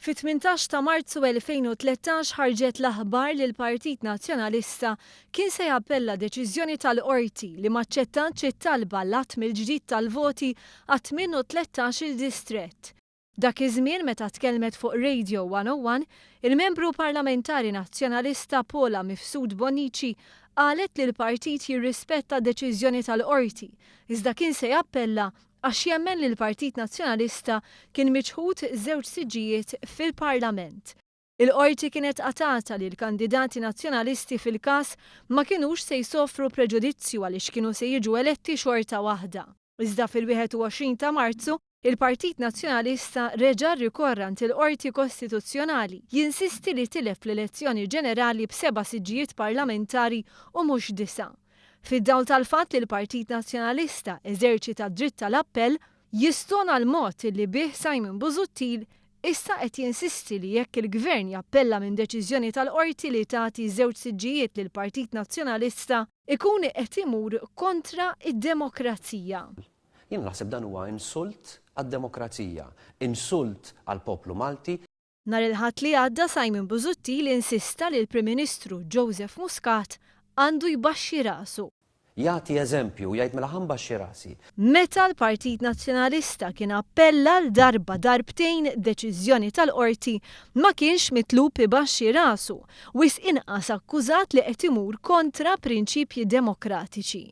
Fit-18 ta' Marzu 2013 ħarġet l-aħbar li l-Partit Nazzjonalista kien se jappella deċiżjoni tal-Qorti li m'aċċettatx it-talba għall-għadd mill-ġdid tal-voti għat-tmien u 13-il distrett. Dak iż-żmien meta tkellmet fuq Radio 101, il-Membru Parlamentari Nazzjonalista Paula Mifsud Bonnici qalet li l-partit jirrispetta d-deċiżjoni tal-Qorti iżda kien se jappella għax jemmen li l-Partit Nazzjonalista kien miċħud żewġ siġġijiet fil-Parlament. Il-Qorti kienet qatgħatha li l-kandidati Nazzjonalisti fil-każ ma kinux se jsofru preġudizzju għaliex kienu se jiġu eletti xorta waħda. Iżda fil-21 ta' Marzu, il-Partit Nazzjonalista reġa' rrikorra għand il-Qorti Kostituzzjonali jinsisti li tilef l-elezzjoni ġenerali b'seba' siġġijiet parlamentari u mhux disgħa. Fid-dawl tal-fatt li l-Partit Nazzjonalista eżerċita d-dritt tal-appell, jistona l-mod li bih Simon Busuttil issa qed jinsisti li jekk il-Gvern jappella minn deċiżjoni tal-Qorti li tagħti żewġ siġġijiet lill-Partit Nazzjonalista, ikun qed imur kontra d-demokrazija. Jiena naħseb dan huwa insult għad-demokrazija, insult għall-poplu Malti. Nhar il-Ħadd li għadda Simon Busuttil insista li l-Prim Ministru Joseph Muscat għandu jbaxxi rasu. Jagħti eżempju u jgħid mela ħa nbaxxi rasi. Meta l-Partit Nazzjonalista kien appella għal darba darbtejn deċiżjoni tal-Qorti ma kienx mitlub ibaxxi rasu, wisq inqas akkużat li qed imur kontra prinċipji demokratiċi.